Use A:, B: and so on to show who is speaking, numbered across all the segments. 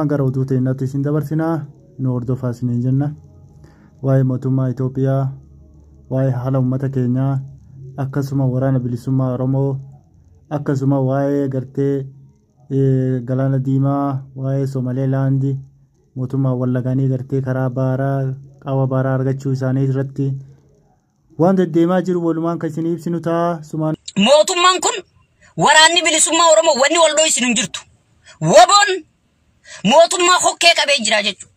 A: Gara oduu teenyaatti isin dabarsinaa, nu hordofaa isiniin jenna. Waa'ee mootummaa Itoophiyaa, waa'ee haala uummata keenyaa, akkasuma waraana bilisummaa Oromoo, akkasuma waa'ee gartee galaana diimaa, waa'ee Somalilaandi, mootummaa wallagaanii gartee karaa baaraa qaawwa baaraa argachuu isaanii irratti waan deddeemaa jiru walumaan kan isin ibsinu ta'a. Sumaan
B: Mootummaan kun, waraanni bilisummaa Oromoo, wanni wal dho'isin hin jirtu. Waboon mootummaa hokkee qabee jira jechuudha.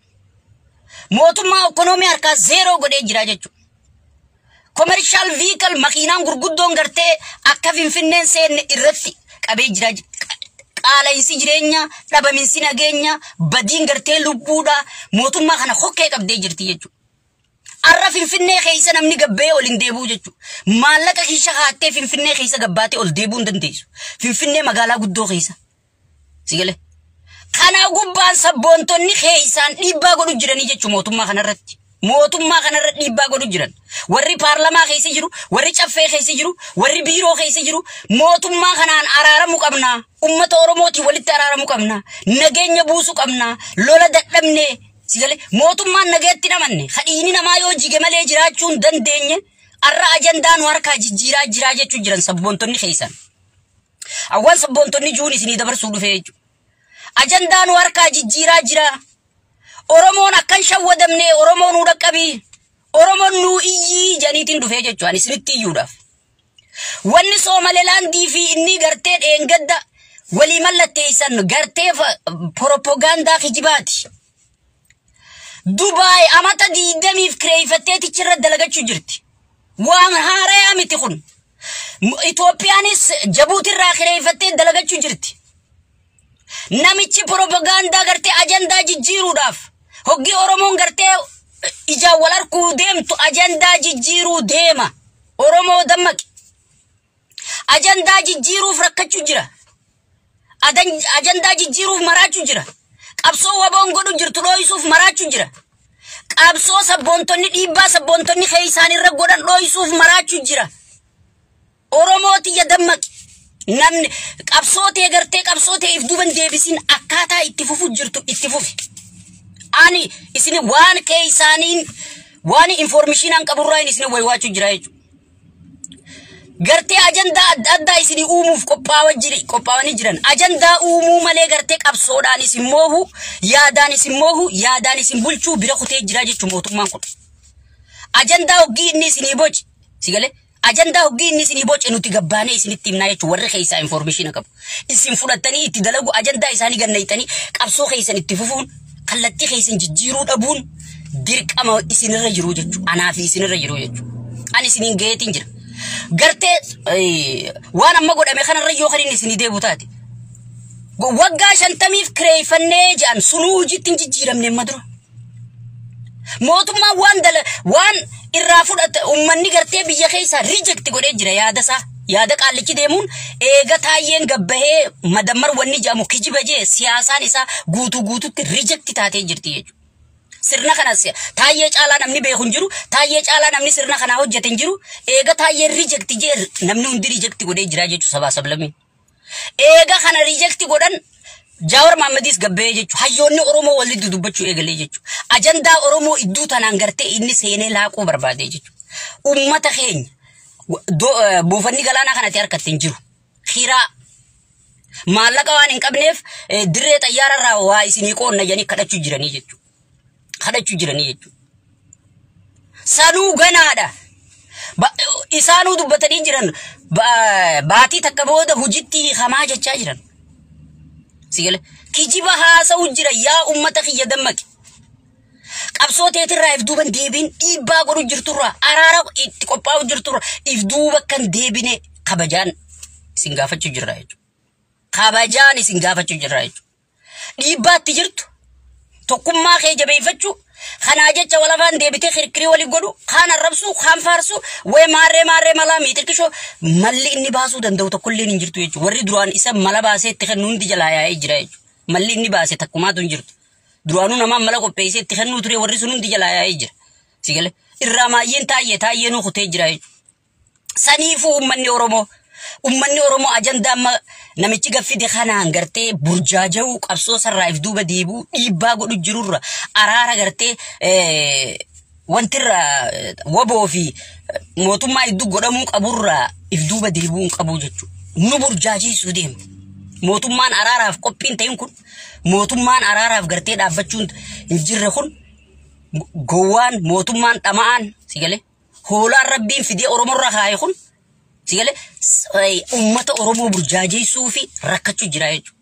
B: Mootummaa ekonoomii harkaa zero godhee jira jechuudha. Commercial vehicle, makiinaan gurguddoon gartee akka Finfinneen seenne irratti qabee jira. Qaala'insi jireenyaa, dhabaminsi nageenyaa, badiin gartee lubbuudha. Mootummaa kana hokkee qabdee jirti jechuudha. Arra Finfinnee keessa namni gabbee ol hin deebi'u jechuudha. Maallaqa kiisha kaattee Finfinnee keessa gabbaatee ol deebi'uu hin dandeessu. Finfinnee magaalaa guddoo keessa. Sigalee. Kana gubbaan sabboontonni keessaan dhiibbaa godhu jiranii jechuudha mootummaa kanarratti. Mootummaa kanarra dhiibbaa godhu jiran. Warri paarlamaa keessa jiru, warri caffee keessa jiru, warri biiroo keessa jiru, mootummaa kanaan araaramuu qabna. Uummata Oromootiin walitti araaramuu qabna. Nageenya buusuu qabna. Lola dadhabne. Sigalee, mootummaan nageetti namanne. Hadhiini namaa yoo jige malee jiraachuu hin dandeenye. Arra ajandaa nu harkaa jijjiiraa jiraa jechuu jiran sabboontonni keessan. Awwaan sabboontonni juun isinii dabarsuu dhufee jechuudha. Ajandaa nu harkaa jijjiiraa jira. Oromoon akkan shawwadamne, Oromoon nu dhaqqabii. Oromoon nu iyyii janiitiin dhufee jechuudha ani isinitti iyyuudhaaf. Wanni Soomalilaandii fi inni gartee dheengadda walii mallatteessan gartee propagaandaa kijibaati. Dubaay amata 20f kireeffattee tichirra dalagachuu jirti. Waan haarayaa miti kun. Itoophiyaanis Jabuutirraa kireeffattee dalagachuu jirti. Namichi propagaandaa gartee ajandaa jijjiiruudhaaf, hoggii Oromoon gartee ijaan wal arguu deemtu, ajandaa jijjiiruu deema. Oromoo dammaqi. Ajandaa jijjiiruuf rakkachuu jira. Ajandaa jijjiiruuf maraachuu jira. Qabsoo waboon godhu jirtu dhooyisuuf maraachuu jira. Qabsoo sabboontonni, dhiibbaa sabboontonni keessaan irra godhan dhooyisuuf maraachuu jira. Oromoo tiyya, dammaqi. Namni qabsoo ta'e gartee qabsoo ta'e if duuban deebisiin akkaataa itti fufu jirtu itti fufi. Ani isin waan keessaaniin waan informationaan qaburraa isin waywaachuu jira jechuudha. Gartee ajandaa adda addaa isinii uumuuf qophaawanii jiran. Ajandaa uumuu malee gartee qabsoodhaan isin moohu, yaadaan isin moohu, yaadaan isin bulchuu bira kutee jira jechuudha mootummaan kun. Ajandaa hoggii inni isinii boci. Sigalee, ajandaa hoggii inni isinii boce nuti gabbaanee isinitti himnaa jechuudha warri keessaa information qabu. Isin fudhattanii itti dalagu, ajandaa isaanii gannayitanii qabsoo keessan itti fufuun, kallattii keessan jijjiiruu dhabuun dirqama isinirra jiru jechuudha. Anaa fi isinirra jiru jechuudha. Ani isiniin gaheetiin jira. Gartee waan amma godhame kanarra yoo kan inni isinii deebu taate. Waggaa 50f kireeffannee jedhan sunuu hojiitti hin jijjiiramne amma dura. Mootummaan waan dala waan irraa fudhate uummanni gartee biyya keessaa reject godhee jira yaada isaa. Yaada qaallichi deemuun eega taayyeen gabbahee madammar wanni jedhamu kijiba jee, siyaasaan isaa guutuu guututti reject taatee jirti jechuudha. Sirna kana taayyee caalaa namni beeku hin jiru. Taayyee caalaa namni sirna kanaa hojjete hin jiru. Eega taayyeen reject jee namni hundi reject godhee jira jechuudha sabaa sablamii. Eega kana reject godhan, Jaawar Mahammadis gabbee jechuudha. Hayyoonni Oromoo walitti dubbachuu eegalee jechuudha. Ajandaa Oromoo iddoo tanaan gartee inni seenee laaquu barbaade jechuudha. Uummata keenya buufanni galaanaa kanatti harkatti hin jiru. Hiraa maallaqa waan hin qabneef dirree xayyaararraa waa isinii qoonna jedhanii kadhachuu jiranii jechuudha. Kadhachuu jiranii jechuudha. Sanuu ganaadha. Isaanuu dubbatanii jiran, baatii takka booda hojiitti hiikamaa jechaa jiran. Sigale, kijiba haasa'u jira. Yaa ummata kiyya, dammaqi. Qabsoo teetirraa if duuban deebiin, dhiibbaa godhu jirturraa, araara itti qophaa'u jirturraa if duuba kan deebine kabajaan isin gaafachuu jirra jechuudha. Kabajaan isin gaafachuu jirra jechuudha. Dhiibbaatti jirtu tokkummaa kee jabeeffachuu kanaa jecha walafaan deebitee kirkirii walii godhu, kaan arrabsuu, kaan faarsuu, wee maarree maarree malaa miixirkishoo malli inni baasuu danda'u tokkollee hin jirtu jechuudha. Warri duraan isa mala baasee itti kennu hundi jalaa yaa'ee jira jechuudha. Malli inni baase takkumaatu hin jirtu. Duraanuu namaan mala qopheessee itti kennuu ture, warri sun hundi jalaa yaa'ee jira. Sigale, irraa maayyeen taayyee taayyee nuu kutee jira jechuudha. Saniifuu uummanni Oromoo Uummanni Oromoo ajandaa amma namichi gaffide kanaan gartee burjaaja'uu qabsoo sarraa if duuba deebi'uu dhiibbaa godhu jirurra araara gartee wantirra waboo fi mootummaa iddoo godhamuu qaburraa if duuba deebi'uu hin qabu jechuudha. Nu burjaajiisuu deema. Mootummaan araaraaf qophiin ta'in kun mootummaan araaraaf gartee dhaabbachuun hin jirre kun gowwaan mootummaan dhama'aan si galee hoolaan rabbiin fidee Oromoorra kaaye kun si galee uummata Oromoo burjaajeessuu fi rakkachuu jira jechuudha.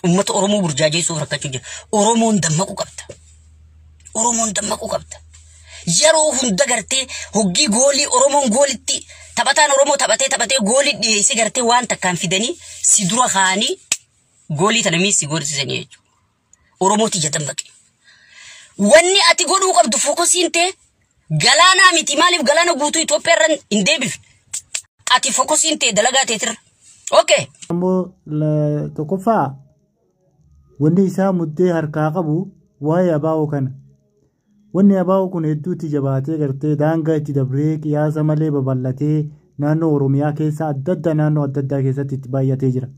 B: Uummata Oromoo burjaajeessuu fi rakkachuu jira. Oromoon dammaquu qabda. Oromoon dammaquu qabda. Yeroo hunda gartee hoggii goolii Oromoon goolitti taphataan Oromoo taphatee taphatee goolii dhiyeessee gartee waan takkaan fidanii si dura kaa'anii goolii tana miis si goolsisanii jechuudha. Oromooti ija dammaqe. Wanni ati godhuu qabdu focusiin ta'e galaanaa miti maaliif galaana guutuu Itoophiyaa irra hin deebifne? Ati focusiin ta'e dalagaa teetirra. Okay.
A: Ammoo tokkoffaa wanni isaa muddee harkaa qabu waa'ee abaa'oo kana. Wanni abaa'oo kun hedduutti jabaatee gartee daangaa itti dabree qiyaasa malee babal'atee naannoo Oromiyaa keessa adda addaa naannoo adda addaa keessatti itti baay'atee jira.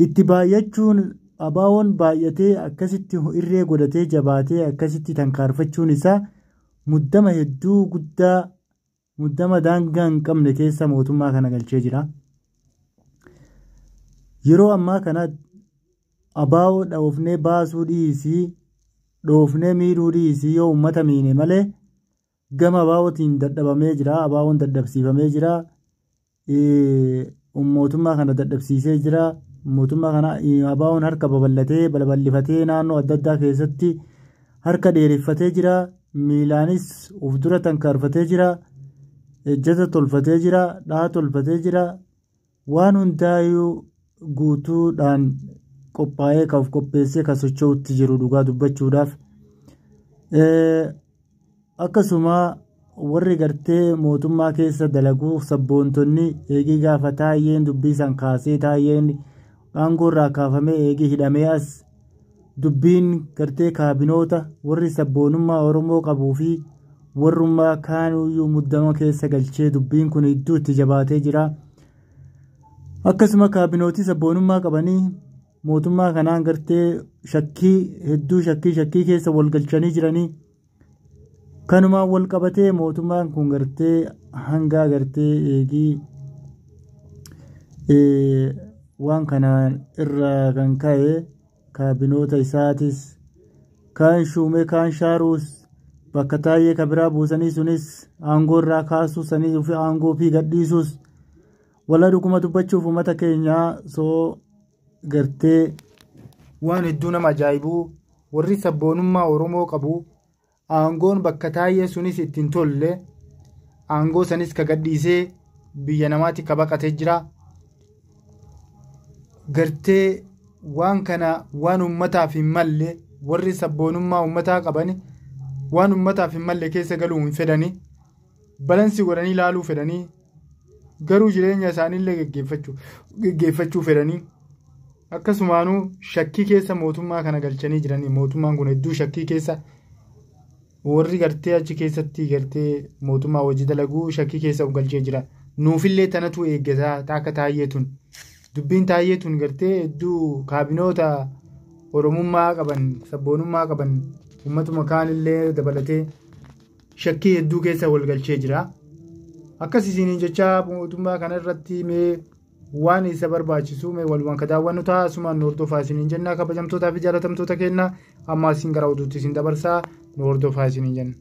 A: Itti baay'achuun abaa'oon baay'atee akkasitti irree godhatee jabaatee akkasitti tankaarfachuun isaa muddama hedduu guddaa muddama daangaa hin qabne keessa mootummaa kana galchee jira. Yeroo ammaa kana abaa'oo dhoofnee baasuu dhiisii dhoofnee miidhuu dhiisii yoo uummata miine malee gama abaa'ootiin dadhabamee jira. Abaa'oon dadhabsiifamee jira. Mootummaa kana dadhabsiisee jira. Mootummaa kana abaa'oon harka babal'atee balbal'ifatee naannoo adda addaa keessatti harka dheereffatee jira. Miilaanis of dura tankaarfatee jira. Ejjata tolfatee jira. Dhaha tolfatee jira. Waan hundaayyuu guutuudhaan qophaa'ee kan of qopheessee kan socho'utti jiru dhugaa dubbachuudhaaf. Akkasuma warri gartee mootummaa keessa dalaguu sabboontonni eegii gaafa taayyeen dubbii san kaasee taayyeen aangoo irraa kaafamee eegii hidhamee as dubbiin gartee kaabinoota warri sabboonummaa Oromoo qabuu fi warrummaa kaanuyyuu muddama keessa galchee dubbiin kun hedduu itti jabaatee jira. Akkasuma kaabinootii sabboonummaa qabanii mootummaa kanaan gartee shakkii hedduu shakkii keessa wal galchanii jiranii. Kanumaan wal qabatee mootummaan kun gartee hangaa gartee eegii waan kanaan irraa kan ka'e kaabinoota isaatis kaan shuumee kaan shaaruus bakka taayyee kabiraa buusanii sunis aangoo irraa kaasuu sanii fi aangoo fi gadhiisuus wala dhuguma dubbachuuf uummata keenyaa soo gartee waan hedduu nama ajaa'ibuu warri sabboonummaa Oromoo qabu aangoon bakka taayyee sunis ittiin tolle aangoo sanis ka gadhiisee biyya namaatti ka baqatee jira. Gartee waan kana waan uummataaf hin malle warri sabboonummaa uummataa qaban waan uummataaf hin malle keessa galuu hin fedhani balansi godhanii ilaaluu fedhanii garuu jireenya isaaniillee geggeeffachuu fedhanii akkasumaanuu shakkii keessa mootummaa kana galchanii jiranii mootummaan kun hedduu shakkii keessa warri gartee achi keessatti gartee mootummaa hojii dalaguu shakkii keessa of galchee jira. Nuufillee tanatu eeggataa akka taayyee tun. Dubbiin taayyee tun gartee hedduu kaabinoota Oromummaa qaban sabboonummaa qaban uummatuma kaanillee dabalatee shakkii hedduu keessa wal galchee jira. Akkas isiniin jecha mootummaa kana irratti mee waan isa barbaachisu mee walumaan ka daawwannu ta'a asumaan nu hordofaa isiniin jenna kabajamtootaa fi jaalatamtoota keenya amma isin gara oduutti isin dabarsaa nu hordofaa isiniin jenna.